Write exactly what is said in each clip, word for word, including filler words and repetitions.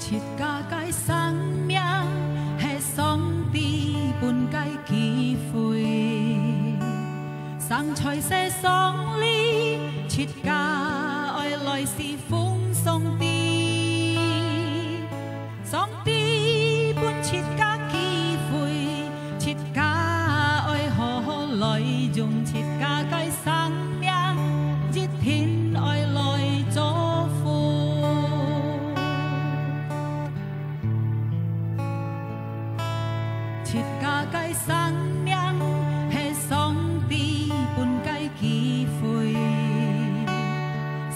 自家个生命係上帝分个機會，生在世上裡，自家愛來侍奉上帝。上帝分自家機會，自家愛好好來用自家个生命，一定愛來祝福。 自家个生命係上帝分个機會，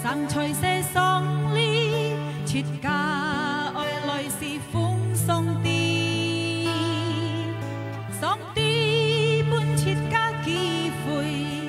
生在世上裡，自家愛來侍奉上帝。上帝分自家機會，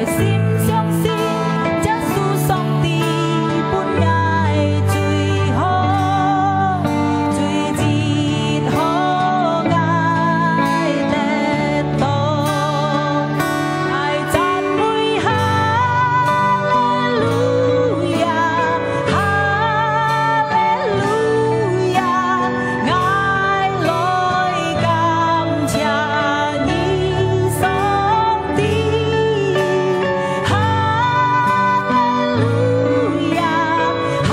心相信，耶穌上帝分𠊎最好，最適合𠊎得到。𠊎讚美哈利路亞，哈利路亞，𠊎來感謝你，上帝。 哈利路亞，哈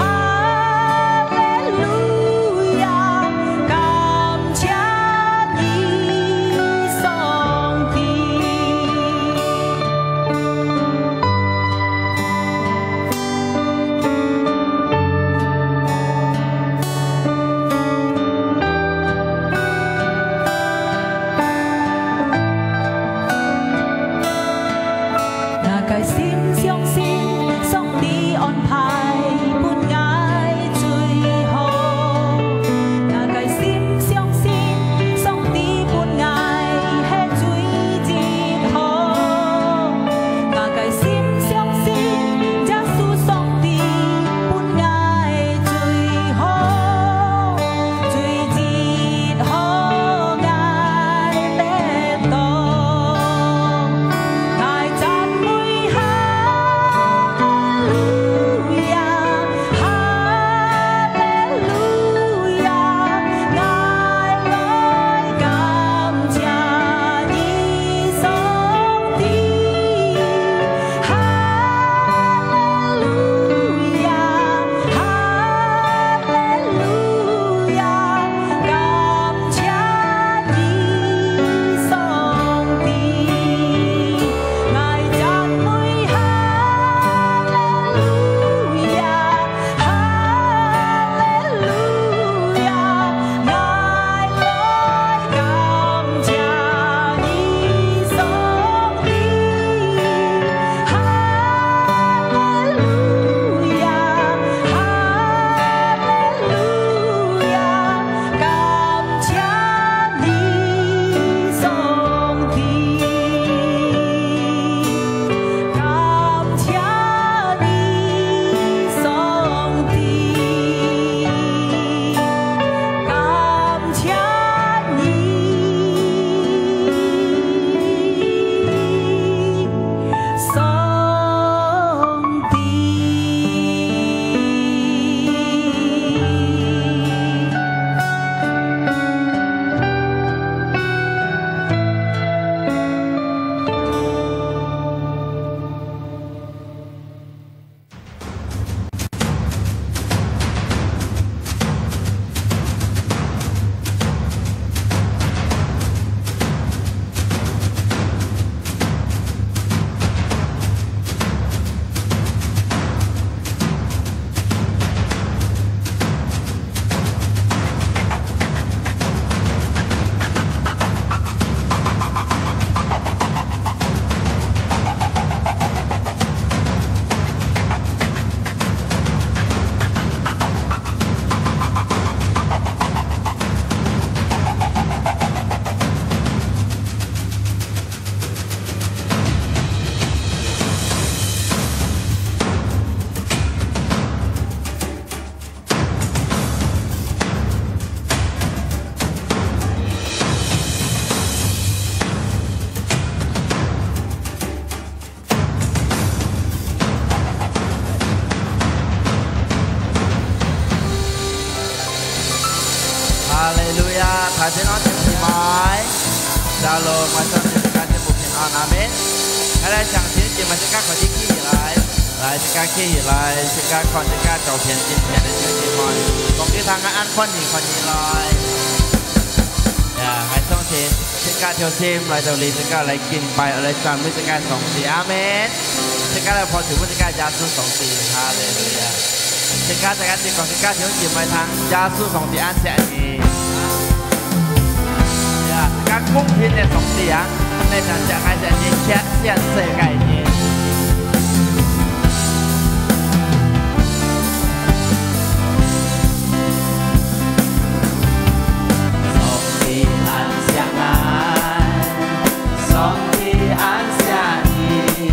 利路亞，感謝你，上帝。 𠊎个心相信，上帝安排分𠊎最好。𠊎个心相信，上帝分𠊎係最適合。𠊎个心相信，耶穌上帝分𠊎最好。 最適合𠊎得到。𠊎讚美哈利路亞，哈利路亞，𠊎來感謝你，上帝。哈利路亞，哈利路亞， 感謝你，上帝，𠊎讚美哈利路亞，哈利路亞，𠊎來感謝你，上帝。 哈利路亞，哈利路亞，感謝你，上帝，感謝你，上帝。 感謝你，上帝。哈利路亞！大家好，弟兄姊妹，Shalom，我相信大家全部平安，阿們。來，來，請弟兄姊妹自家快點起來，來，自家起來，自家看自家左片、右片个弟兄姊妹，望佢等下恁看你，看你來。呀，𠊎相信自家條心來到這，自家來敬拜，來讚美自家上帝，阿們。 自家來拍手分自家耶穌上帝，哈利路亞！自家，自家，自家，自家，兄弟妹聽，耶穌上帝恁惜你。呀，自家公平个上帝啊，你想想，愛惜你全，全世界人。上帝恁惜𠊎，上帝恁惜你。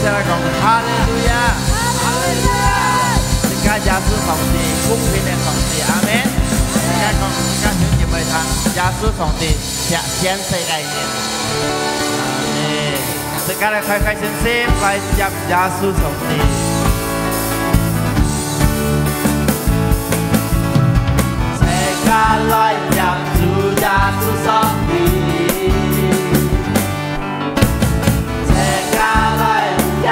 再來講，哈利路亞！哈利路亞！自家耶穌上帝，公平个上帝，阿門。自家講，自家兄弟妹聽，耶穌上帝，全，全世界个人。阿門。自家來開開心心來接耶穌上帝。自家來接主耶穌上帝。 自家來榮耀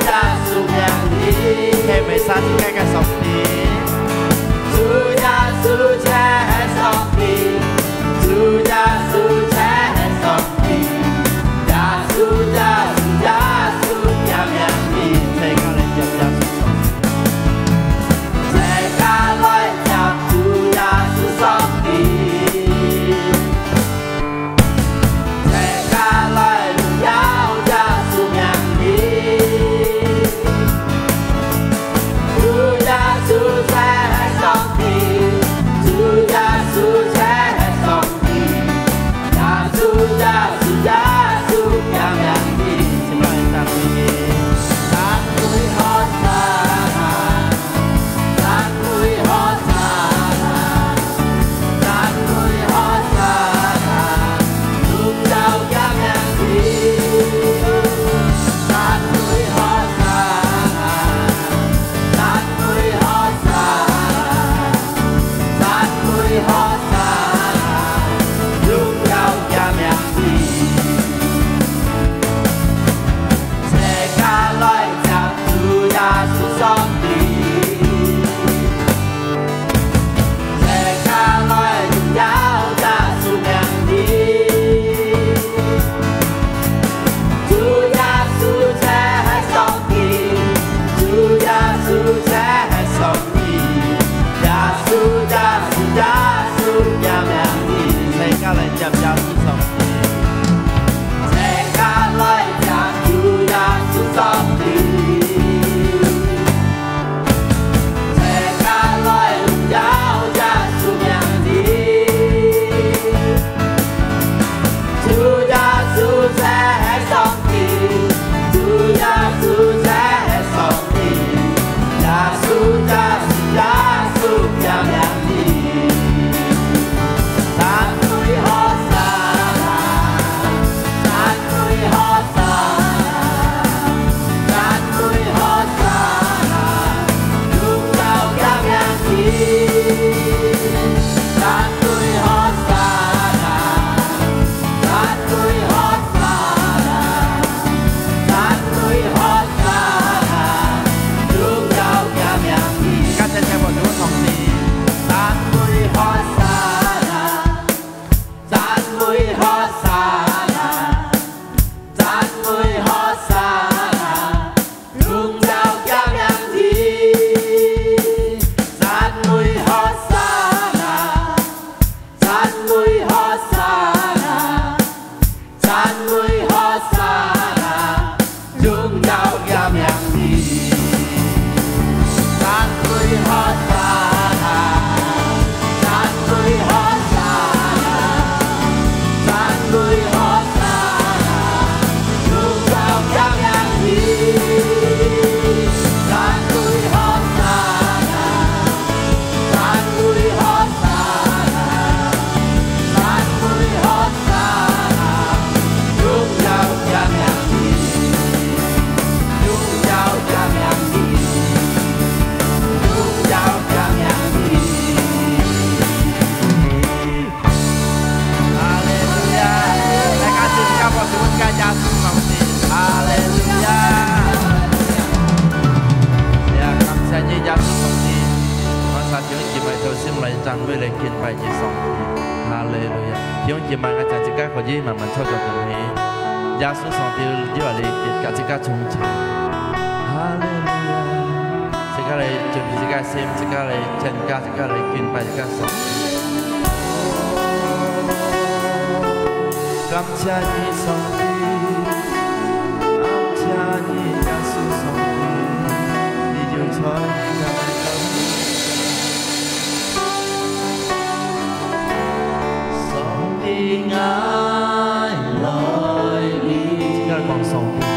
耶穌名字。係每儕自家个上帝。主耶穌就係上帝，主耶穌就係上帝，耶穌，耶穌，耶穌，耶穌，耶穌。自家來接耶穌上帝。自家來接主耶穌上帝。 自家來榮耀耶穌名字。主耶穌就係上帝，主耶穌就係上帝，耶穌，耶穌，耶穌，耶穌名字。自家來讚美佢。讚美和散那。 讚美和散那，讚美和散那，榮耀佢名字。讚美和散那，讚美和散那，讚美和散那，榮耀佢名字。 自家來接主耶穌上帝，自家來榮耀耶穌名字。主耶穌就係上帝，主耶穌就係上帝，耶穌，耶穌，耶穌，耶穌，耶穌，耶穌。自家來接耶穌上帝。 自家來接主耶穌上帝，自家來榮耀耶穌名字。主耶穌就係上帝，主耶穌就係上帝，耶穌，耶穌，耶穌，耶穌。 讚美和散那，讚美和散那，讚美和散那，榮耀佢名字。讚美和散那，讚美和散那，讚美和散那，榮耀佢名字。感謝天父，主上帝。 讚美和散那，讚美和散那，讚美和散那，榮耀佢名字。讚美和散那，讚美和散那， 讚美和散那，榮耀佢名字。讚美和散那，讚美和散那，讚美和散那，榮耀佢名字。讚美和散那，讚美和散那，讚美和 哈利路亞！大家自家拍手分自家耶穌上帝。哈利路亞！呀，感謝你，耶穌上帝。𠊎儕弟兄姊妹同心來讚美、來敬拜你上帝。哈利路亞！弟兄姊妹，𠊎請自家可以慢慢坐到等去。耶穌上帝又來佮自家同在。哈利路亞！ 自家來準備自家心，自家來增加，自家來敬拜，自家上帝。感謝你，上帝，感謝你，耶穌上帝，你就在𠊎个心。上帝，𠊎來臨。自家講上帝啊！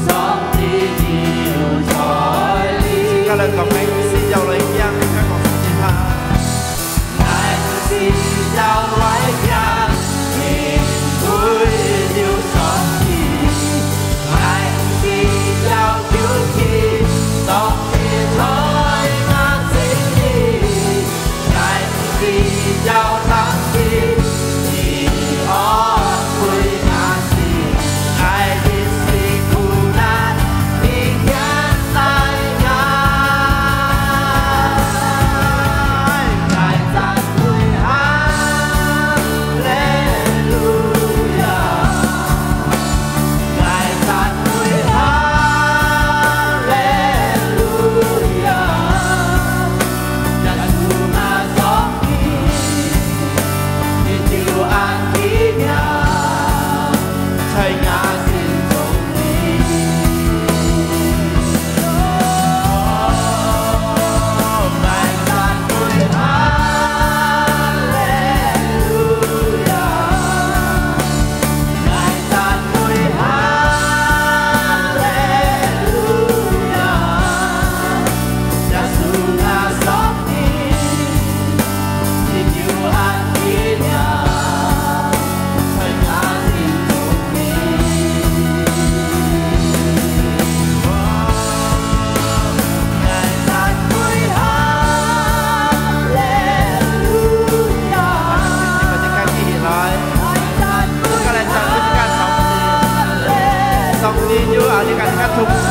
上帝你有在哩。接下來講，𠊎需要來講，𠊎講自己聽。𠊎需要來講，因為有上帝。𠊎需要求你，上帝在𠊎心裡。 𠊎需要上帝，你安慰𠊎心，𠊎一時苦難，你牽帶𠊎。𠊎讚美哈利路亞。 𠊎讚美哈利路亞，耶穌啊，上帝，你就恁奇妙，在𠊎心中裡。哦，𠊎讚美哈利路亞。 𠊎讚美哈利路亞，耶穌啊，上帝，你就恁奇妙，在𠊎心中裡。哦，𠊎讚美哈利路亞。大家來。 大家來讚美自家上帝。上帝有啊，你看，你看，同在。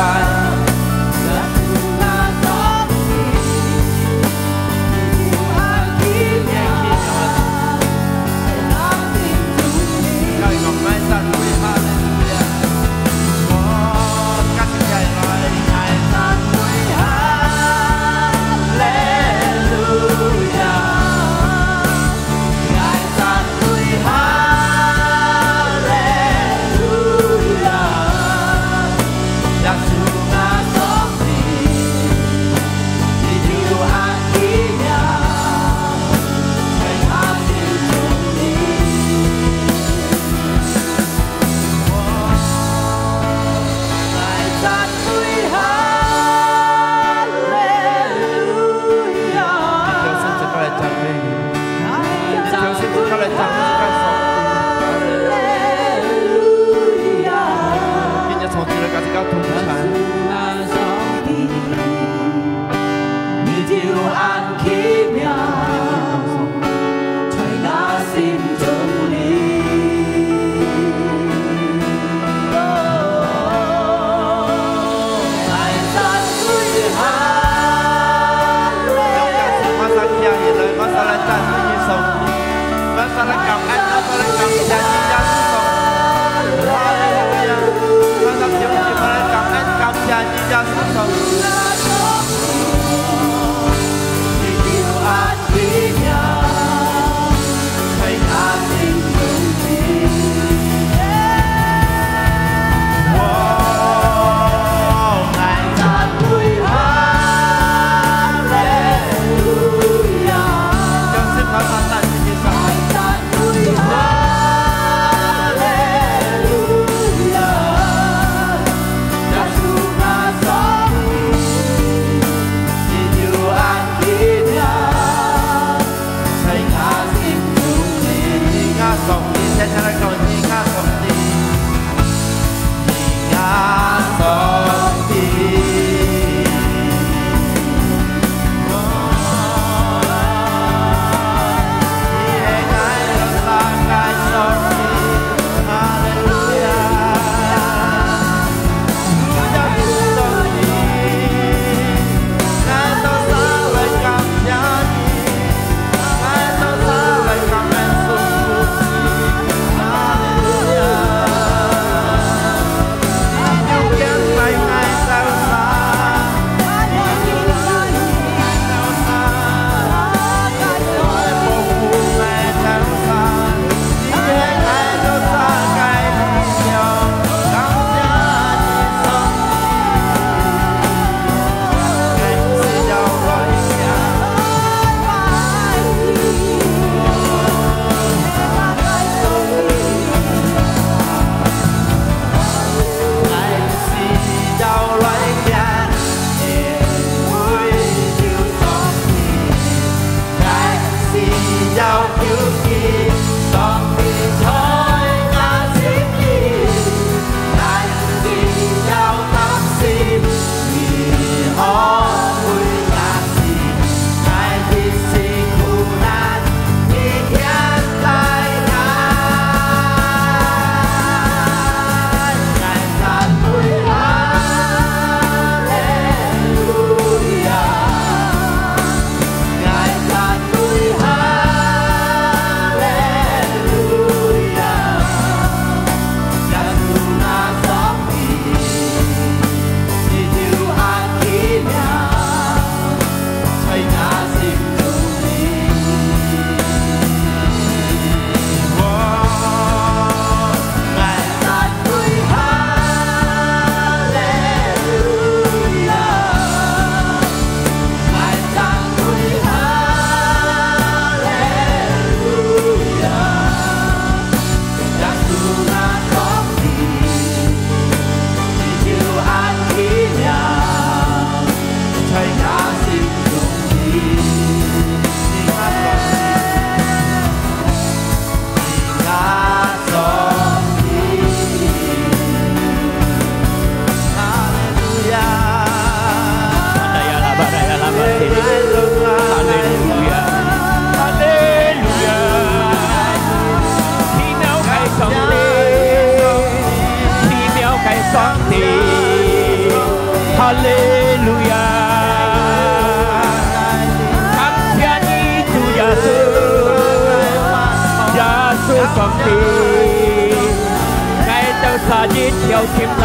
一條心來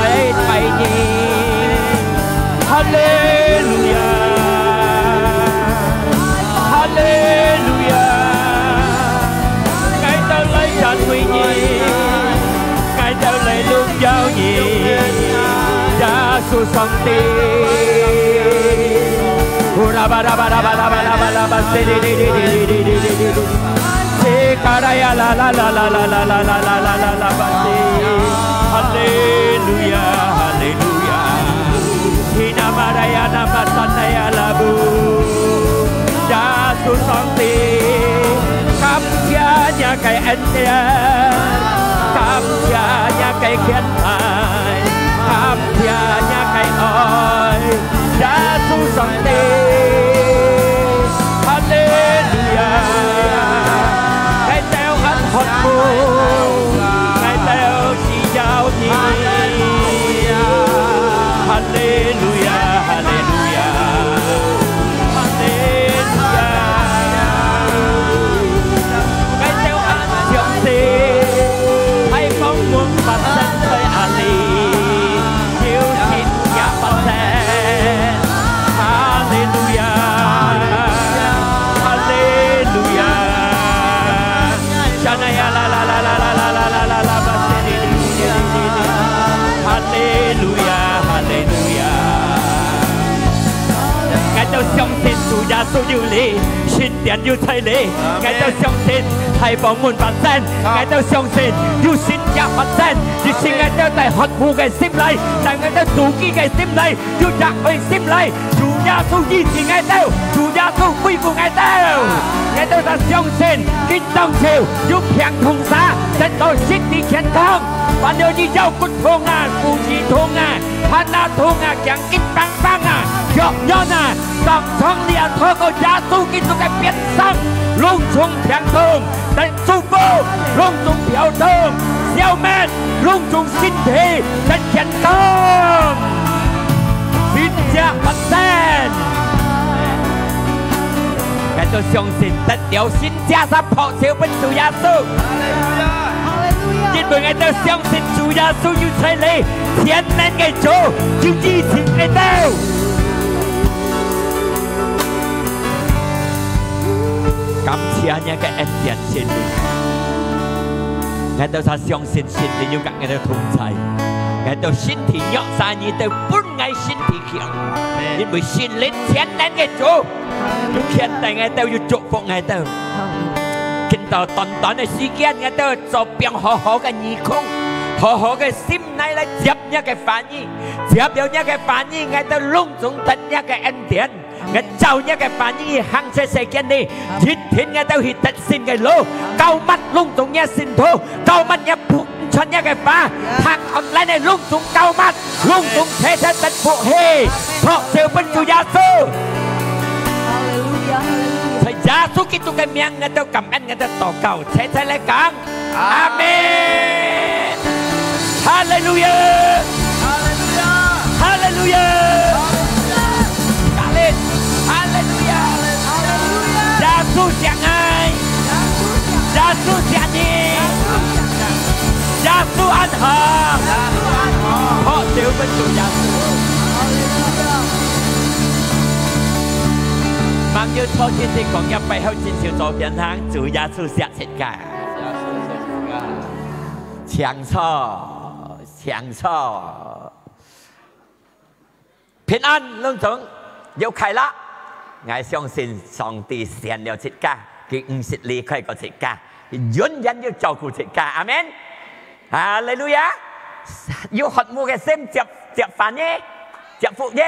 愛你。哈利路亞，哈利路亞，𠊎兜來讚美你，𠊎兜來榮耀你，耶穌上帝。哈利路亞，哈利路亞。Hinamarayana masanayalabu。耶穌上帝，感謝若个恩典，感謝若个牽帶，感謝若个愛。 耶穌上帝，哈利路亞！𠊎兜恁渴慕，𠊎兜需要你。哈利路亞，哈利路亞，哈利路亞！𠊎兜恁相信，大豐滿發生在哪裡， 有神蹟發生。哈利路亞，哈利路亞。哈利路亞，哈利路亞。𠊎兜相信主耶穌有來，神殿有在來。𠊎兜相信大豐滿發生。𠊎兜相信有神蹟發生。有時𠊎兜在渴慕个心內，在𠊎兜肚飢个心內， 有熱愛心來，主耶穌醫治𠊎兜，主耶穌恢復𠊎兜。𠊎兜就相信，今當晝有病痛儕得到身體健康，還有你腰骨痛啊、肚臍痛啊、hand痛啊、頸筋繃繃啊、腳軟啊，當場你也透過耶穌基督个鞭傷，攏總病痛 得祝福，攏總病痛消滅，攏總身體得健康。神蹟發生。𠊎兜相信得了神蹟，就拍手分主耶穌。哈利路亞！因為𠊎兜相信主耶穌有在這，全能个主有醫治𠊎兜。 感謝若个恩典，聖靈。𠊎兜就相信聖靈有佮𠊎兜同在。𠊎兜身體弱，儕你兜分𠊎身體強。因為聖靈全能个主，有牽帶𠊎兜，有祝福𠊎兜。今到短短个時間，𠊎兜做放好好个耳空，好好个心內來接若个話語，接了若个話語，𠊎兜攏總得若个恩典。 𠊎照若个話語行在世間裡，一定𠊎兜去得勝个路，膏抹攏總若信徒，膏抹若傳若个話，聽online个攏總膏抹，攏總齊齊得福氣，拍手分主耶穌。哈利路亞，哈利路亞。在耶穌基督个名，𠊎兜感恩，𠊎兜禱告，齊齊來講。 阿們。哈利路亞！哈利路亞！哈利路亞！加力！哈利路亞！哈利路亞！耶穌惜𠊎！耶穌惜你！耶穌恁好！拍手分主耶穌！哈利路亞！吂有坐，直直講，一擺後正手做平衡，主耶穌惜自家。 請坐，請坐。平安，攏總，有快樂。𠊎相信上帝選了自家，佢毋識離開過自家，佢永遠有照顧自家。阿們。哈利路亞！有渴慕个心，接，接話語，接福音。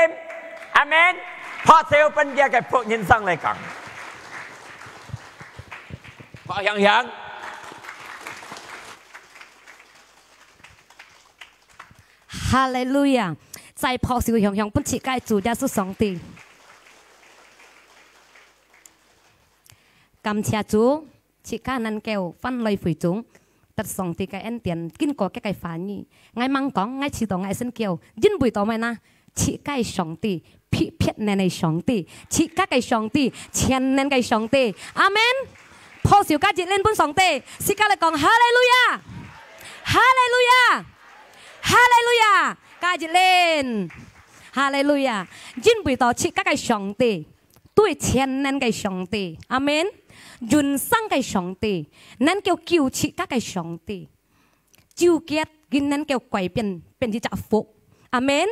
阿們。拍手分佢个僕人上來講。 拍響響。哈利路亞！再拍手響響分自家主耶穌上帝。感謝主，自家能夠返來會中，得上帝个恩典，經過佢个話語。𠊎吂講，𠊎知道𠊎先叫，因為到麼个呢？ 自家个上帝，別，別人个上帝，自家个上帝，全能个上帝。阿們。拍手加一輪分上帝，自家來講，哈利路亞！哈利路亞！哈加一輪。哈利路亞！因為到自家个上帝，都係全能个上帝。阿門。永生个上帝，能夠救自家个上帝。 糾結，佢能夠改變，變一隻福。阿門。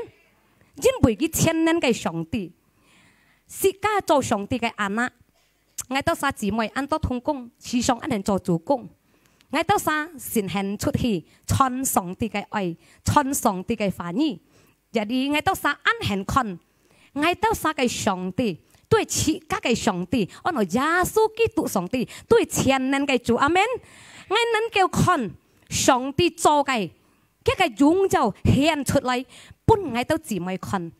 因為佢全能个上帝，自家做上帝个anak，𠊎兜儕姊妹恁多同工，時常恁樣做主工。𠊎兜儕先行出去，傳上帝个愛，傳上帝个話語。 Jadi，𠊎兜儕恁樣看，𠊎兜儕个上帝，都係自家个上帝，安到耶穌基督上帝，都係全能个主。阿門。𠊎能夠看上帝做个，佢个榮耀顯出來，分𠊎兜姊妹看。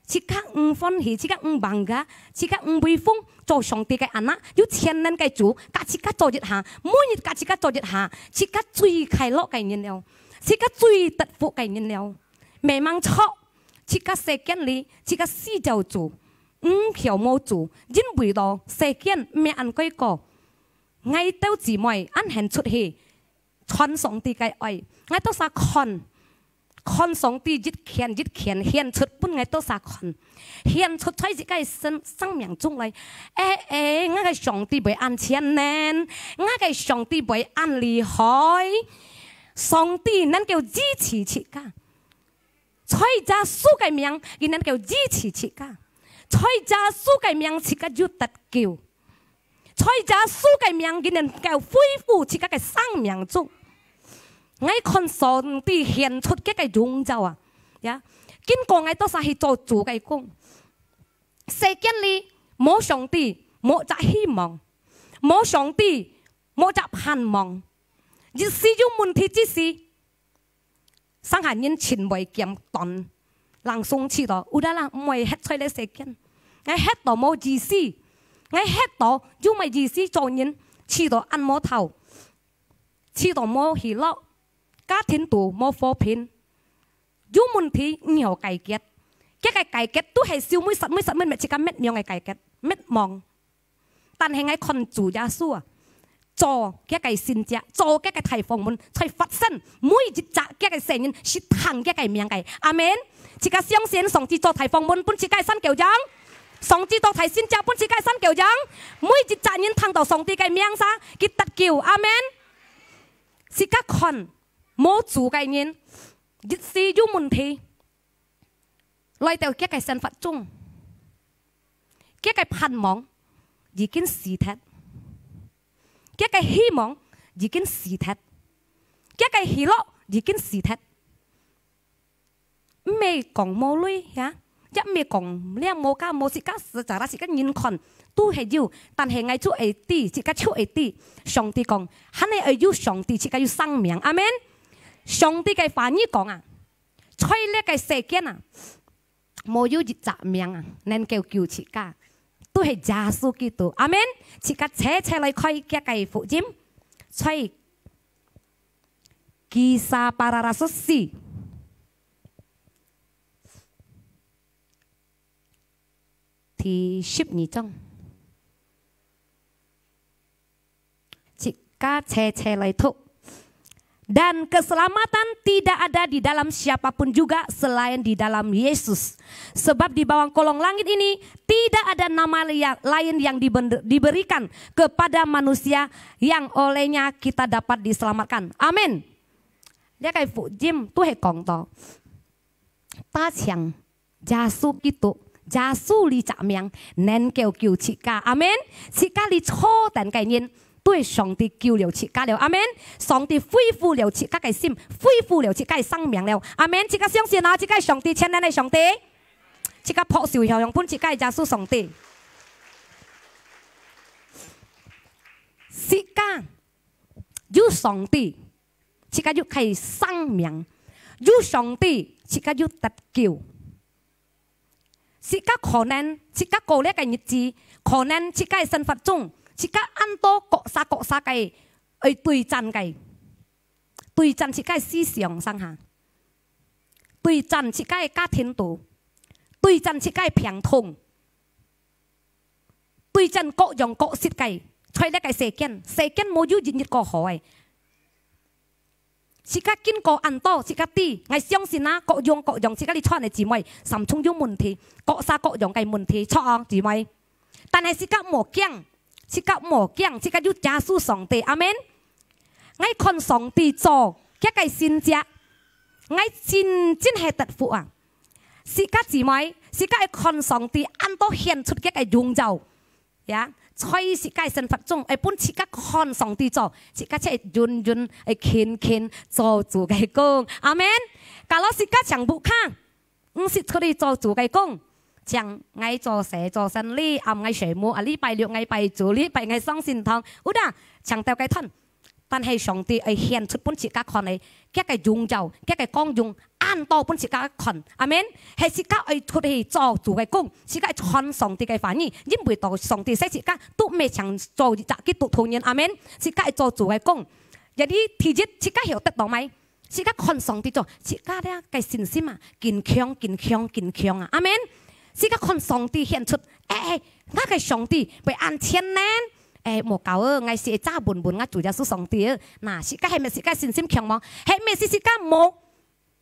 自家毋歡喜，自家毋bangga，自家毋威風，做上帝个anak，有全能个主，佮自家做一下，每日佮自家做一下，自家最快樂个人了，自家最得福个人了。 Memang著，自家世間裡，自家需要主，毋曉無主，因為到世間毋係恁該過。𠊎兜姊妹恁行出去，傳上帝个愛，𠊎兜儕看，看上帝一件一件顯出分𠊎兜儕看，顯出在自家个生，生命中來。誒誒，𠊎个上帝會恁全能，𠊎个上帝會恁厲害，上帝能夠支持自家。 在耶穌个名，佢能夠醫治自家；在耶穌个名，自家有得救；在耶穌个名，佢能夠恢復自家个生命中。𠊎看上帝顯出佢个榮耀啊！呀，經過𠊎多儕去做主个工，世間裡無上帝，無隻希望；無上帝，無隻盼望。一時有問題之時， 成下人盡會簡單，langsung試著，udahlah，毋會歇在這世間。𠊎歇著無意思，𠊎歇著又無意思做人，試著恁無頭，試著無喜樂，家庭肚無和平，有問題毋曉解決，佢个解決都係燒每煞每煞每滅自家滅亡个解決，滅亡。 但係𠊎看主耶穌啊，做佢个神蹟，做佢个大方門，在發生每一隻佢个細人，係聽佢个名个。阿門。自家相信上帝做大方門，分自家山狗羊；上帝做大神蹟，分自家山狗羊。每一隻人聽著上帝个名聲，佢得救。阿門。自家看，無主个人，一時有問題，來到佢个生活中，佢个盼望已經死忒，佢个希望已經死忒，佢个喜樂已經死忒。毋係講無鐳呀，也毋係講這無價無，自家secara自家人看都係有，但係𠊎就會知，自家就會知。上帝講，還係愛有上帝，自家有生命。阿門。上帝个話語講啊，在這个世間啊， 無有一隻名啊，能夠救自家，都係耶穌基督。阿門。自家齊齊來開佢个福音，在Kisah Para Rasul四第十二章。 自家齊齊來讀。Dan keselamatan tidak ada di dalam siapa pun juga selain di dalam Yesus. Sebab di bawah kolong langit ini tidak ada nama lia-, lain yang diben-, diberikan kepada manusia yang olehnya kita dapat diselamatkan. Amin. 這个福音都係講到，單淨 耶穌基督，耶穌這隻名能夠救自家。阿門。自家裡坐等个人，對上帝救了自家了。阿門。上帝恢復了自家个心，恢復了自家个生命了。阿門。自家相信啊，自家个上帝，全能个上帝，自家拍手響響分自家个耶穌上帝。自家有上帝， 自家有个生命，有上帝，自家有得救。自家可能，自家過這个日子，可能自家个生活中，自家恁多各儕各儕个愛對戰个，對戰自家个思想上下，對戰自家个家庭肚，對戰自家个病痛， 對戰各樣各色个，在這个世間，世間無有一日過好个。自家經過恁多，自家知，𠊎相信啊，各樣各樣，自家這串个姊妹，心中有問題，各式各樣个問題，著哦，姊妹。但係自家莫驚，自家莫驚，自家有耶穌上帝，阿門。𠊎看上帝做，佢个神蹟，𠊎真真係得福啊！自家姊妹，自家愛看上帝恁多顯出佢个榮耀。 呀，在自家生活中，愛分自家看上帝做，自家就會遠遠，會近近做主个工。阿門。Kalau自家像屋下，毋識出去做主个工，像𠊎做事做生理，暗𠊎睡目，啊，禮拜六𠊎拜主，禮拜𠊎上聖堂，有啦，像兜个團。 但係上帝愛顯出分自家看个，佢个榮耀，佢个光榮，恁多分自家看。阿門。係自家愛出去做主个工，自家愛傳上帝个話語，因為到上帝使自家都毋係淨做一隻基督徒人。阿門。自家愛做主个工。Jadi第一，自家曉得到無？自家看上帝做，自家這个信心啊，堅強，堅強，堅強啊。阿門。自家看上帝顯出，誒，誒，𠊎个上帝會恁全能。 誒，無搞哦，𠊎係會揸穩穩𠊎主耶穌上帝哦。那，自家係毋係自家信心強無？係毋係自家無，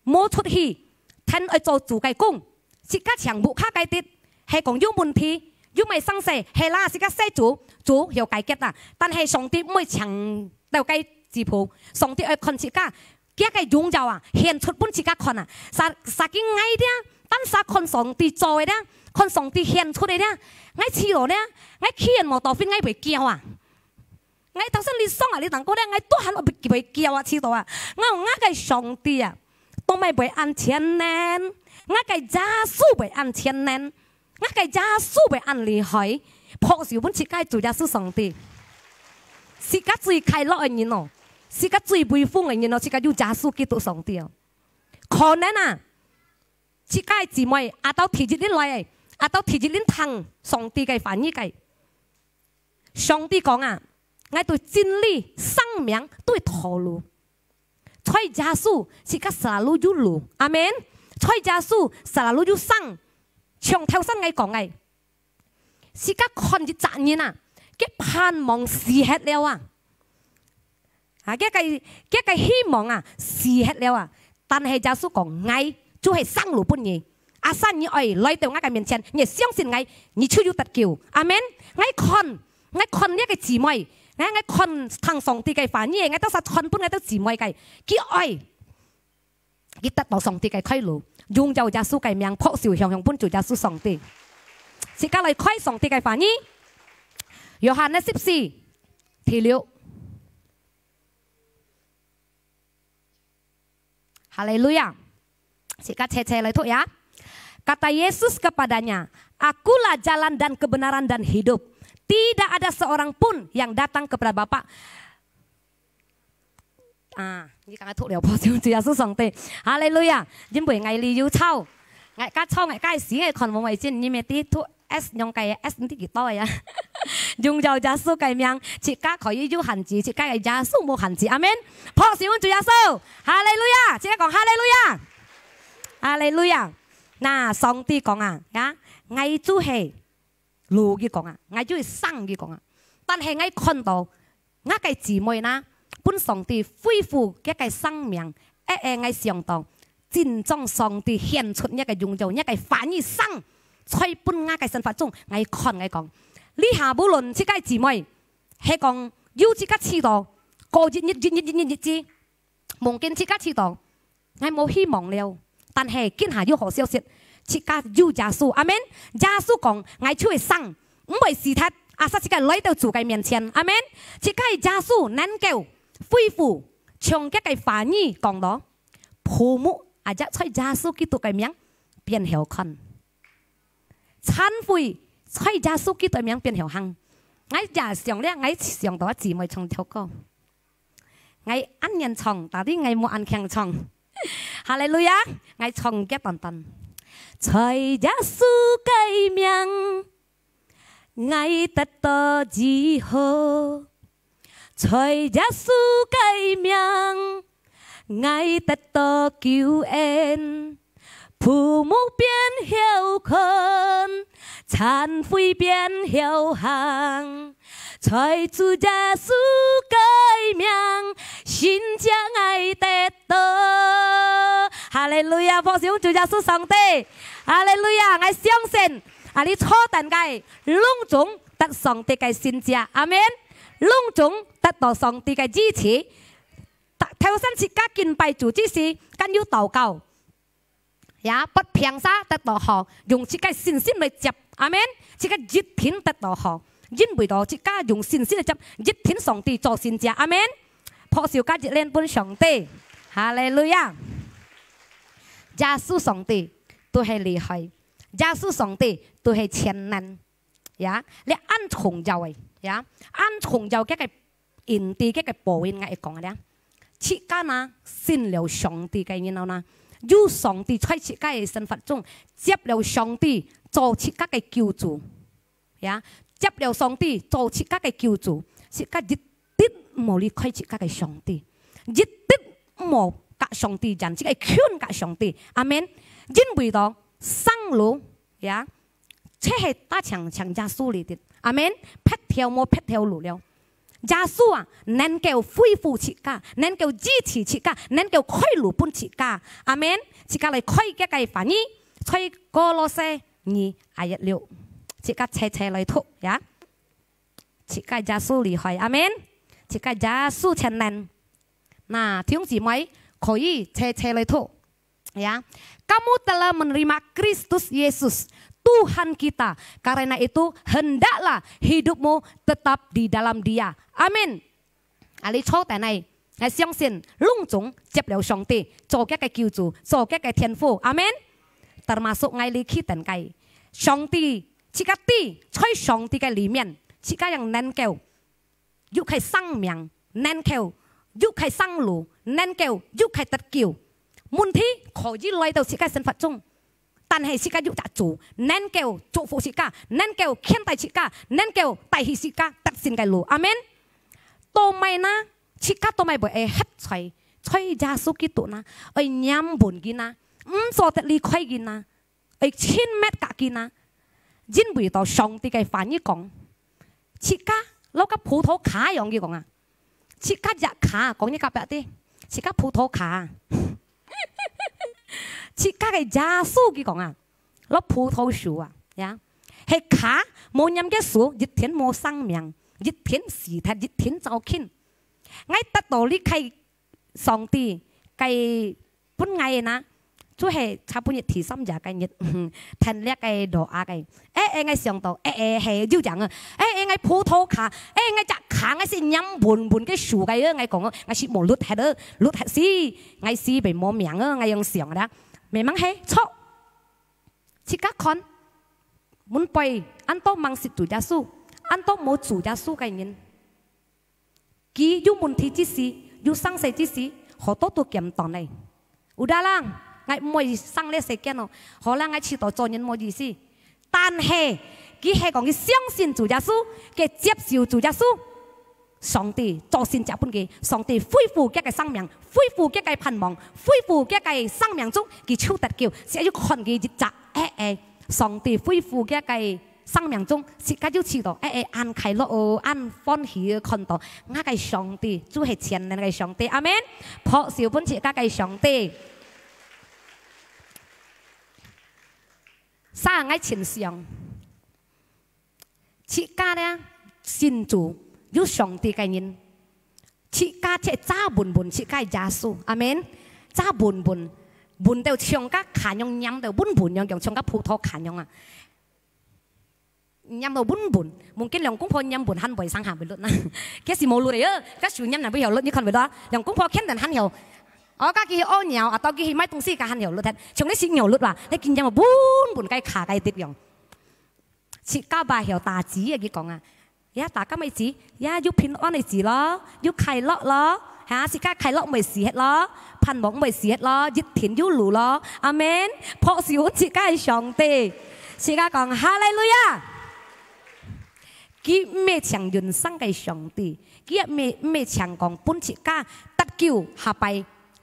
無出去，聽愛做主个工，自家像屋下个底，係講有問題，有麼个生事，係啦，自家洗主，主曉解決啦。但係上帝毋會淨兜个支付，上帝愛看自家，佢个榮耀啊，顯出分自家看啊。Sa-，saking𠊎這，單儕看上帝做个這，看上帝顯出个這，𠊎試著這，𠊎騎人摩托，𠊎會噭啊。𠊎頭先你講啊，你同𠊎講這，𠊎都還會噭啊，試著啊。𠊎講𠊎个上帝啊，都毋會恁全能，𠊎个耶穌會恁全能。 𠊎个耶穌會恁厲害，拍手分自家主耶穌上帝。自家最快樂个人哦，自家最威風个人哦，自家有耶穌基督上帝哦。可能啊，自家个姊妹，啊，到第一日來个，啊，到第一日聽上帝个話語个。上帝講啊，𠊎對真理、生命都係道路。 在耶穌自家selalu有路，阿門。在耶穌selalu有生，像頭先𠊎講个，自家看一隻人啊，佢盼望死忒了啊，啊，佢个，佢个希望啊，死忒了啊。但係耶穌講，𠊎就係生路分你。 Asal你愛來到𠊎个面前，你相信𠊎，你就有得救。阿門。𠊎看，𠊎看這个姊妹，𠊎，𠊎看聽上帝个話語，𠊎兜儕傳分𠊎兜姊妹个，佢愛，佢得到上帝个開路，榮耀耶穌个名，拍手響響分主耶穌上帝。自家來開上帝个話語，約翰十四，第六。 Haleluya. Zika cece lai tu ya. Kata Yesus kepadanya, "Akulah jalan dan kebenaran dan hidup. Tidak ada seorang pun yang datang kepada Bapa." Ah, ni kang thuk liao po siu Yesus Sangti. Haleluya. Jin bui ngai li yu chau. Ngai ka chau ngai kai si ngai kon mo mai jin ni me ti tu S 用个S毋知幾多个啊。榮耀耶穌个名，自家可以有限制，自家个耶穌無限制。阿門。拍手分主耶穌，哈利路亞！自家講哈利路亞，哈利路亞。那上帝講啊，啊，𠊎就係路，佢講啊，𠊎就係生，佢講啊。但係𠊎看到 𠊎个姊妹哪，分上帝恢復佢个生命，哎哎，𠊎想到，真正上帝顯出若个榮耀，若个話語生，在分𠊎个生活中，𠊎看𠊎講，這下無論自家姊妹，係講有自家試著，過一日一日一日日子， 望見自家試著，𠊎無希望了。但係今下有好消息，自家有耶穌。阿門。耶穌講，𠊎就係生，毋會死忒，asal自家來到主个面前。阿門。自家个耶穌能夠恢復，像佢个話語講到，瞨目，啊，在耶穌基督个名，變曉看。 殘廢，在耶穌基督名變曉行。𠊎也想了，𠊎想到姊妹唱條歌。𠊎恁樣唱，但係𠊎無恁慶唱。哈利路亞！𠊎唱一段段。在耶穌个名，𠊎得到治好。 在耶穌个名，𠊎得到救恩。瞨目變曉看，殘廢變曉行。在主耶穌个名，神蹟𠊎得到。哈利路亞！拍手主耶穌上帝！哈利路亞！𠊎相信，啊，你坐等个，攏總得上帝个神蹟。阿門！攏總得到上帝个醫治。頭先自家敬拜主之時，敢有禱告？ 呀，發病儕得到好，用自家信心來接。阿門。自家一定得到好，因為到自家用信心來接，一定上帝做神蹟。阿門。拍手加一輪分上帝。哈利路亞。耶穌上帝都係厲害，耶穌上帝都係全能。 呀，這恁重要个，呀，恁重要个个印地个个報應，𠊎會講个咧。自家呢，信了上帝个人後呢，有上帝在自家个生活中，接了上帝做自家个救主，呀，接了上帝做自家个救主，自家一直無離開自家个上帝，一直無甲上帝遠，自家近甲上帝。阿門。因為到生路，呀， 就係單淨淨耶穌裡底。阿門。別條無別條路了。耶穌啊，能夠恢復自家，能夠醫治自家，能夠開路分自家。阿門。自家來開這个話語，在歌羅西二，ayat六。自家齊齊來讀，呀。自家耶穌厲害，阿門。自家耶穌全能。那，弟兄姊妹，可以齊齊來讀。 Ya, kamu telah menerima Kristus Yesus, Tuhan kita. Karena itu, hendaklah hidupmu tetap di dalam Dia. Amin. Ali cho tanai, ngai 相信攏總接了上帝，做佢个救主，做佢个天父。阿門。Termasuk ngai li khi tanai. 上帝，自家知，在上帝个裡面，自家正能夠 有个生命，能夠有个生路，能夠有个得救。問題可以來到自家生活中，但係自家有隻主，能夠祝福自家，能夠牽帶自家，能夠帶去自家得勝个路。阿門。做麼个呢？自家做麼个會歇在，在耶穌基督呢？愛黏穩佢呢？毋做得離開佢呢？ 愛親密甲佢呢？因為到上帝个話語講，自家摎个葡萄架樣，佢講啊，自家隻架，講你隔壁知，自家葡萄架啊，自家个耶穌，佢講啊，摎葡萄樹啊，呀，係架無黏个樹，一定無生命，一定死忒，一定燥㷫。𠊎得到你个 上帝个分𠊎个呢，就係差不多第三日个日，聽這个doa个。誒誒，𠊎想到，誒誒，係有影啊！誒誒，𠊎葡萄架，誒，𠊎隻架，𠊎係黏穩穩个樹个啊！𠊎講啊，𠊎係無縿忒啊，縿忒死，𠊎死會無命啊！𠊎樣想啦，memang係著。自家看，門背恁多吂識主耶穌，恁多無主耶穌个人。 佢有問題之時，有生死之時，好多都簡單呢。Udahlah，𠊎毋會生這世間哦。好啦，𠊎試著做人無意思。但係，佢係講佢相信主耶穌，佢接受主耶穌，上帝做神蹟分佢，上帝恢復佢个生命，恢復佢个盼望，恢復佢个生命中，佢就得救。只要看佢一隻，誒誒，上帝恢復佢个 生命中，自家就試著，誒誒，恁快樂哦，恁歡喜哦，看到𠊎个上帝，就係全能个上帝。阿門。拍手分自家个上帝。Sa，𠊎親像，自家呢，信主，有上帝个人，自家就揸穩穩自家个耶穌。阿門。揸穩穩，穩到像个架樣，黏到穩穩樣，像个葡萄架樣啊。 黏到穩穩，mungkin兩公婆黏穩還會生還會縿呢。佢係無縿个啊，佢手黏還會曉縿，你看會到啊？兩公婆牽等還曉，哦，佢去屙尿，啊，到佢去買東西，佢還曉縿忒。像你係曉縿哇，你緊黏到穩穩个架个一樣。自家吧曉打字啊，佢講啊，呀，打个麼个字，呀，有平安个字咯，有快樂咯，哈，自家快樂毋會死忒咯，盼望毋會死忒咯，一定有路咯。阿門。拍手分自家个上帝。 自家講哈利路亞！佢毋係淨永生个上帝，佢也毋係，毋係淨講分自家得救下擺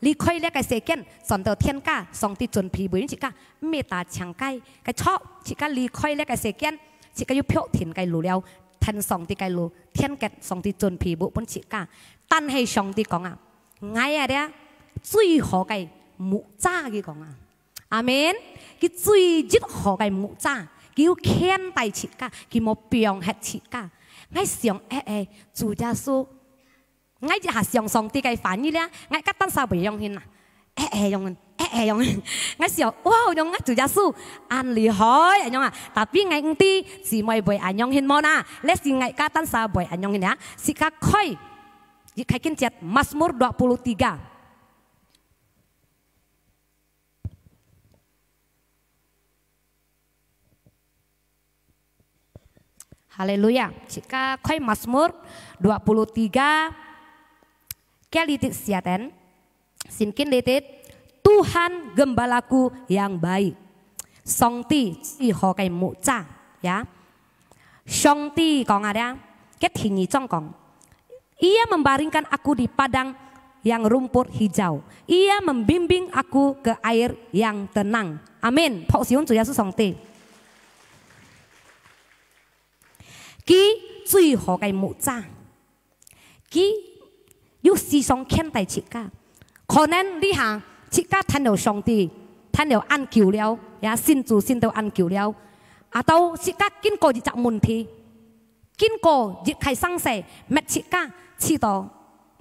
離開這个世間，轉到天家，上帝準備為自家，毋係單淨該，該著，自家離開這个世間，自家有確定个路了。跈上帝个路，天國上帝準備好分自家。但係上帝講啊，𠊎啊這最好个牧者，佢講啊，阿門。佢最一好个牧者，佢有牽帶自家，佢無放忒自家。𠊎想，誒誒，主耶穌， 𠊎一下想上帝个話語咧，𠊎个單儕會樣形啊？誒誒樣形，誒誒樣形。𠊎想，哇，樣啊主耶穌，恁厲害，恁樣啊。Tapi𠊎毋知姊妹會恁樣形無啦？這時𠊎个單儕會恁樣形啊。自家開，一開經節，Mazmur dua puluh tiga。 Haleluya. Jika koi Mazmur dua puluh tiga, kia litit siaten, sinkin litit, Tuhan gembalaku yang baik. 上帝最好个牧者，ya. 上帝講啊，dia, ke第二章講，Ia membaringkan aku di padang yang rumput hijau. Ia membimbing aku ke air yang tenang. Amin。拍手分主耶穌上帝。佢最好个牧者，佢有時常牽帶自家。可能這下自家聽到上帝，聽到恁久了，ya，信主信到恁久了，atau自家經過一隻問題， 經過一開生死，搣自家，試到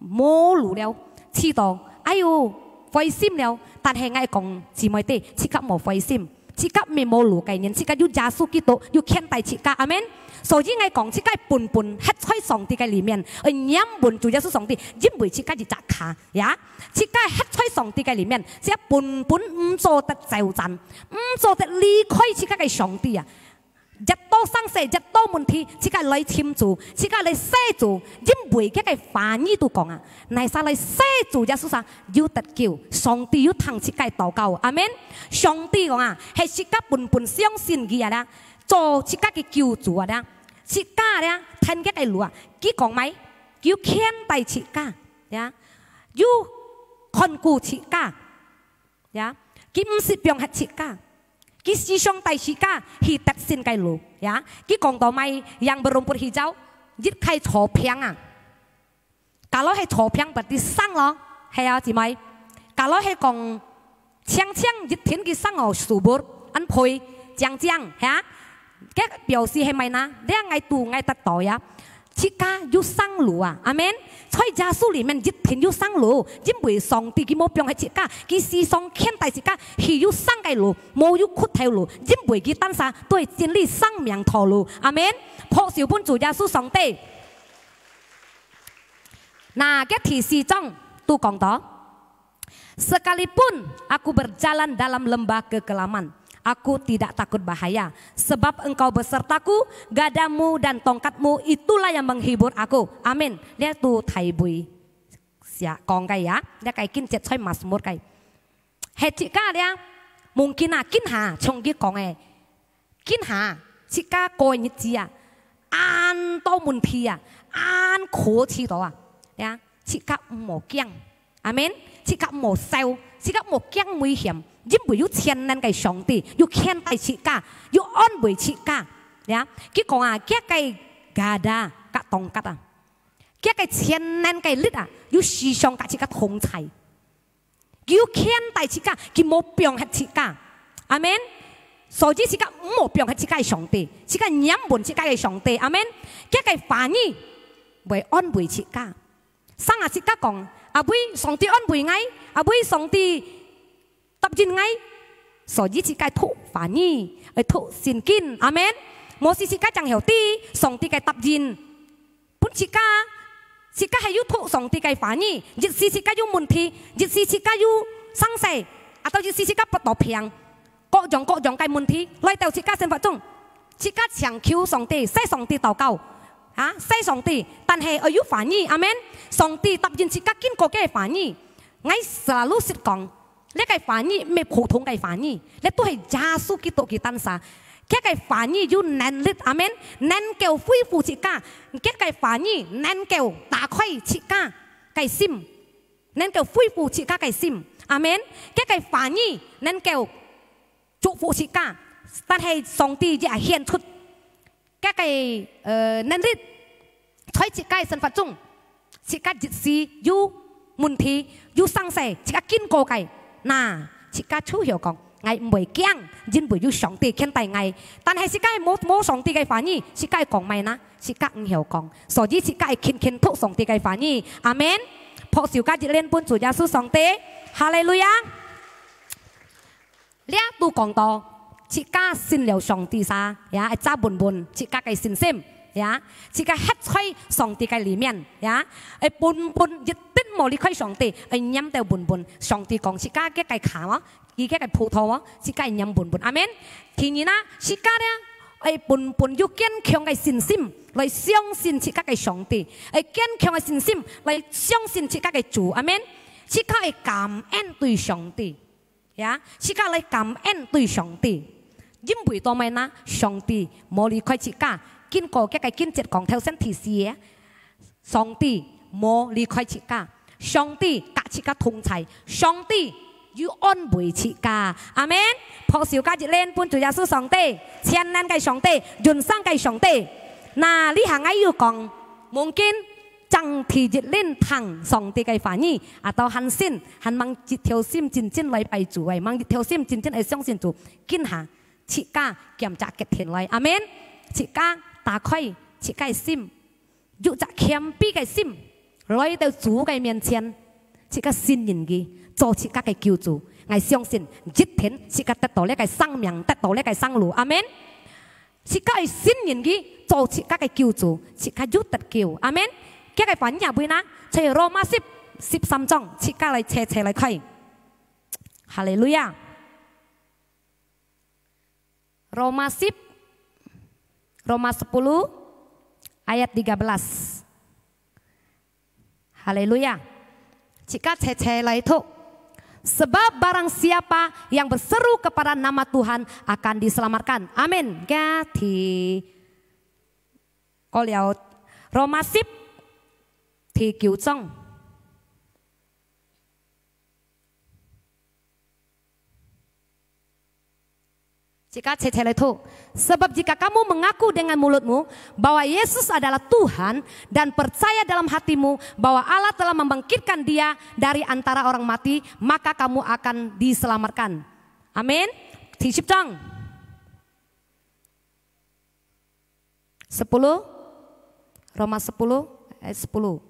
無路了，試到，哎喲，灰心了。但係𠊎講姊妹弟，自家莫灰心，自家毋係無路个人，自家有耶穌基督，有牽帶自家，阿門。所以𠊎講，自家本本歇在上帝个裡面，愛黏穩主耶穌上帝，因為自家一隻卡，ya，自家歇在上帝个裡面，自家本本毋做得走散，毋做得離開自家个上帝啊。 越多生死，越多問題，自家來尋主，自家來謝主，因為佢个話語都講啊，哪儕來謝主耶穌啊，有得救，上帝有聽自家禱告，阿門。上帝講啊，係自家本本相信佢啊啦，做自家个救主啊啦，自家啦，聽佢个路啊，佢講麼？佢牽帶自家，ya，有看顧自家。 Ya，佢毋識放忒自家，佢時常帶自家去得勝个路，ya。佢講到麼？Yang berumput hijau，一塊草坪啊。Kalau係草坪，berarti生咯，係啊，姊妹。Kalau係講青青一片个生哦，subur，恁肥，靚靚，ya。 該表示係麼呢？這𠊎都𠊎得到呀。自家有生路啊，阿門。在耶穌裡面一定有生路，因為上帝佢無放忒自家，佢時常牽帶自家去有生个路，無有屈頭路，因為佢單儕對真理生命道路，阿門。拍手分主耶穌上帝。那，該第四章都講到， Sekalipun aku berjalan dalam lembah kekelaman, aku tidak takut bahaya, sebab Engkau besertaku, gadamu dan tongkatmu itulah yang menghibur aku. Amin。這都大衛寫講个呀，這个經節在Mazmur个。係自家這，mungkin啊，今下像佢講个， 今下，自家過日子啊，恁多問題啊，恁苦試到啊，呀，自家毋好驚，阿門。自家毋好愁，自家毋好驚危險，因為有全能个上帝，有牽帶自家，有安慰自家，呀。佢講啊，佢个gada佮tongkat啊，佢个全能个力啊，有時常佮自家同在。 佢牽帶自家，佢無放忒自家。阿門。所以自家毋好放忒自家个上帝，自家黏穩自家个上帝。阿門。佢个話語會安慰自家。成下自家講，阿妹，上帝安慰𠊎，阿妹，上帝答應𠊎。所以自家讀話語，愛讀聖經。阿門。無時自家正曉知上帝个答應。 分自家，自家係有讀上帝个話語，一時自家有問題，一時自家有生死，atau一時自家發到病，各樣各樣个問題來到自家生活中，自家請求上帝，向上帝禱告，啊，向上帝，但係愛有話語，阿門。上帝答應自家經過个話語，𠊎selalu識講， 這个話語毋係普通个話語，這都係耶穌基督佢單儕。佢个話語有能力，阿門，能夠恢復自家。佢个話語能夠打開自家个心，能夠恢復自家个心，阿門。佢个話語能夠祝福自家，但係上帝也顯出个，呃，能力，在自家个生活中，自家一時有問題，有生事，自家經過个，那，自家就曉講，𠊎毋會驚，因為有上帝牽帶𠊎。但係自家無，無上帝个話語，自家講麼个呢？自家毋曉講，所以自家愛勤勤讀上帝个話語。阿門。拍手加一輪分主耶穌上帝。哈利路亞。 這都講到，自家信了上帝啥，呀，愛揸穩穩自家个信心，呀，自家歇在上帝个裡面，呀，愛穩穩一定無離開上帝，愛黏到穩穩。上帝講自家个个卡哦，佢个个葡萄哦，自家愛黏穩穩。阿門。第二呢，自家呢，愛穩穩有堅強个信心來相信自家个上帝，愛堅強个信心來相信自家个主。阿門。自家愛感恩對上帝。 呀，自家來感恩對上帝。因為做麼个呢？上帝無離開自家，經過這个經節講頭先第四个，上帝無離開自家，上帝佮自家同在，上帝有安慰自家。阿門。拍手加一輪分主耶穌上帝，全能个上帝，永生个上帝。那這下𠊎又講，mungkin 正第一輪聽上帝个話語，atau還新，還吂一條心真真來拜主个，吂一條心真真愛相信主，今下自家檢查決定來，阿門。自家打開自家个心，有隻謙卑个心，來到主个面前，自家信任佢，做自家个救主。𠊎相信，一定自家得到這个生命，得到這个生路，阿門。 自家愛信任佢，做自家个救主，自家有得救。阿門。這个話語也會呢，在羅馬十，十三章，自家來齊齊來開。哈利路亞。羅馬十，羅馬十，ayat tiga belas。 哈利路亞！自家齊齊來讀。Sebab barang siapa yang berseru kepada nama Tuhan akan diselamatkan. Amin. Ya, di，過了羅馬十第九章。 自家齊齊來讀。Sebab jika kamu mengaku dengan mulutmu bahwa Yesus adalah Tuhan dan percaya dalam hatimu bahwa Allah telah membangkitkan Dia dari antara orang mati, maka kamu akan diselamatkan. Amin. Di sip chang. Sepuluh, Roma sepuluh ayat sepuluh.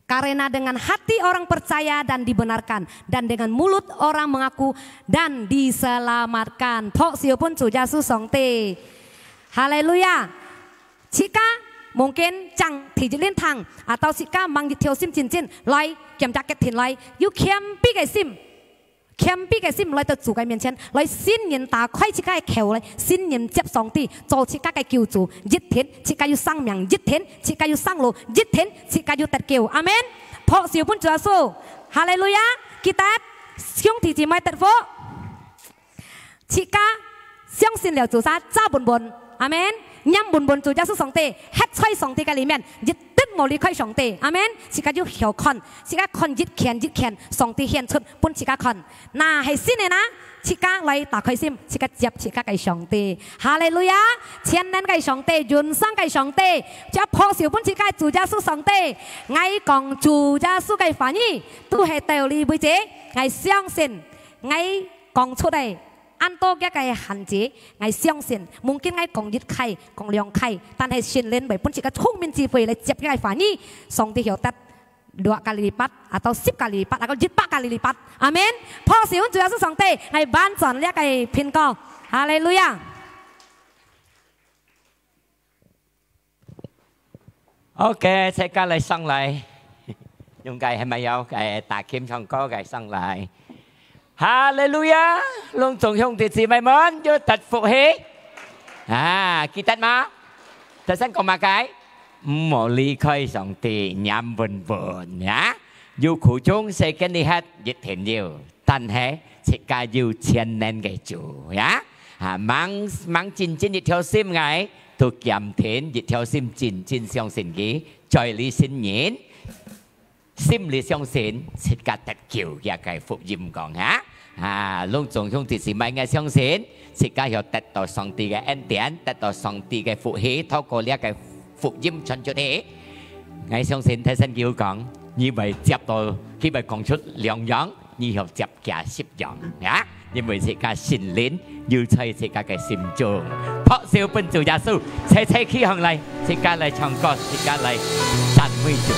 Karena dengan hati orang percaya dan dibenarkan, dan dengan mulut orang mengaku dan diselamatkan. Phok siu pun Tuhan Yesus Songti. Haleluya. Chika mungkin chang thi jilin thang, atau chika mang yit thiau sim chin chin, lai kiam chak ket thin lai, yu kiam pi ke sim. 謙卑个心來到主个面前，來信任打開自家个口來，信任接上帝，做自家个救主，一天自家有生命，一天自家有生路，一天自家有得救。阿門。拍手分主耶穌，哈利路亞！記得，兄弟姊妹得福。自家相信了主啥，揸穩穩。阿門。黏穩穩主耶穌上帝，歇在上帝个裡面，一定無離開上帝。阿門。自家有曉看，自家看一件一件，上帝顯出分自家看。 那係信个呢，自家來打開心，自家接自家个上帝。哈利路亞！全能个上帝，永生个上帝，這拍手分自家主耶穌上帝。𠊎講主耶穌个話語，都係道理為止。𠊎相信，𠊎講出來，恁多个个限制，𠊎相信，mungkin𠊎講一開，講兩開，但係聖靈會分自家聰明智慧來接个話語，上帝曉得。 dua kali lipat，atau十kali lipat，atau一百kali lipat。阿門。拍手分主耶穌上帝，𠊎完全這个蘋果。哈利路亞。OK，自家來上來。用个係無有？誒，打琴唱歌个上來。哈利路亞！攏總兄弟姊妹們，有得福氣。啊，記得嗎？頭先講麼个？ 毋好離開上帝，黏穩穩啊！有苦衷世間裡歇一定有，但係自家有全能个主呀！啊，吂吂真真一條心𠊎，都堅定一條心真真相信佢，在你信人，心裡相信，自家得救，這个福音講啊！啊，攏總兄弟姊妹，𠊎相信自家有得到上帝个恩典，得到上帝个福氣，透過這个福音傳出去。𠊎相信大聲叫講，你會接到，佢會講出兩樣，你有接加十樣啊！因為自家聖靈有在自家个心中。拍手分主耶穌，齊齊企䟘來。 自家來唱歌，自家來讚美主。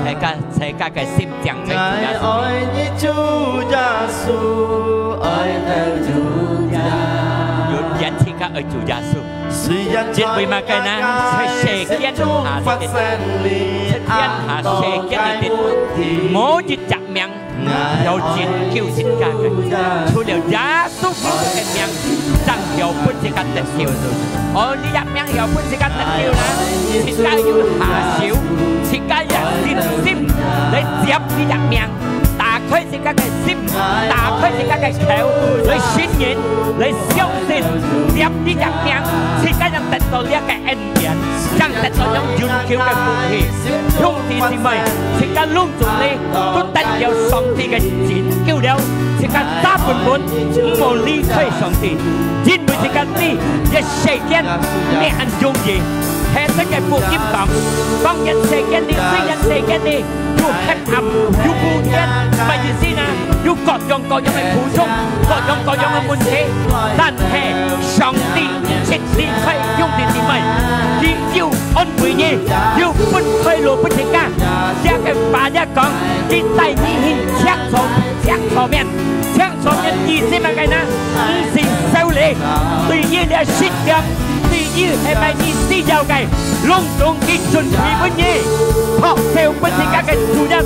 大家，大家个心靜在主耶穌面前。 永遠自家愛主耶穌。因為麼个呢？在世間下，在天下世間裡面，無一隻名有拯救自家个，除了耶穌基督个名，正有分自家得救。哦，這隻名有分自家得救呢？自家有下手，自家有信心來接這隻名。 打開自家个心，打開自家个口，來承認，來相信，接這隻名，自家正得到這个恩典，正得到這永久个福氣。兄弟姊妹，自家攏總哩，都得到上帝个拯救了，自家抓穩穩，毋好離開上帝，因為自家知，這世間毋係恁容易。係這个福音講，講這世間哩，雖然世間哩， 有黑暗，有烏煙，麼个意思呢？有各樣各樣个苦衷，各樣各樣个問題，但係上帝一離開兄弟姊妹，佢有安慰你，有分開路分自家。這个話也講，佢帶你去青草，青草面，青草面意思麼个呢？毋係愁慮，對於這世間 對於係麼个你需要个，攏總佢準備分你。拍手分自家个主耶穌。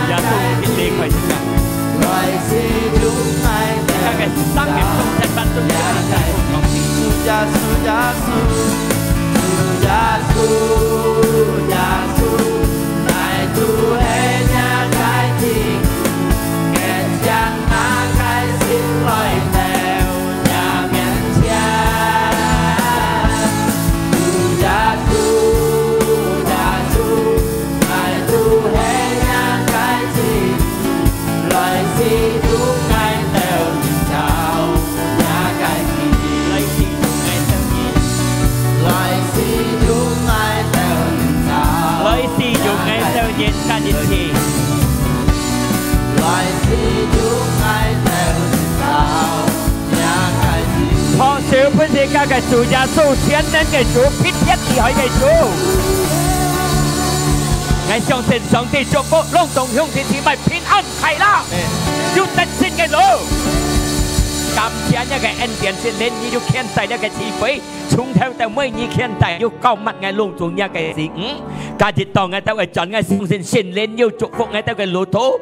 耶穌，佢離開自家。自家个生命中，在萬眾之中，來使用𠊎兜人，加一次。 拍手分自家个主耶穌，全能个主，撇撇厲害个主。𠊎相信上帝祝福攏總兄弟姊妹平安快樂，有得勝个路。感謝你个恩典，聖靈，你有牽帶你个慈悲，從頭到尾你牽帶，有膏抹𠊎攏總你个心。今日到𠊎兜个轉，𠊎相信聖靈有祝福𠊎兜个路途，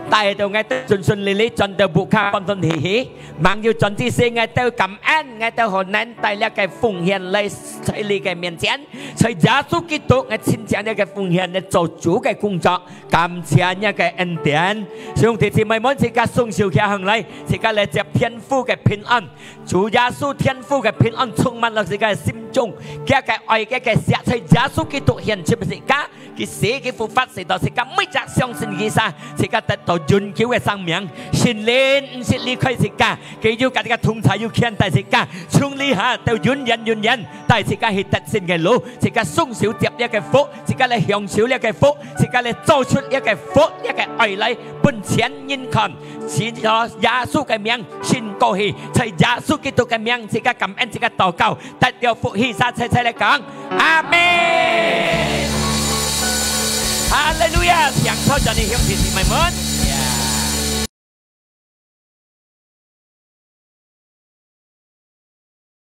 帶到𠊎兜順順利利，轉到屋下歡歡喜喜。 吂有轉之時，𠊎兜感恩，𠊎兜好能帶這个奉獻來在你个面前，在耶穌基督，𠊎親將這个奉獻來做主个工作，感謝你个恩典。兄弟姊妹們，自家雙手擎䟘來，自家來接天父个平安。主耶穌天父个平安充滿了自家个心中，佢个愛，佢个惜，在耶穌基督獻出自家。 佢死，佢復活，使到自家每隻相信佢儕，自家得到永久个生命。聖靈毋識離開自家，佢有佮自家同在，有牽帶自家，從這下到永遠永遠，帶自家去得勝个路，自家雙手接這个福，自家來享受這个福，自家來做出這个福，這个愛來分全人看。藉著耶穌个名，勝過去，在耶穌基督个名，自家感恩，自家禱告， 得到福氣，儕齊齊來講，阿們。哈利路亞！請坐轉去，兄弟姊妹們。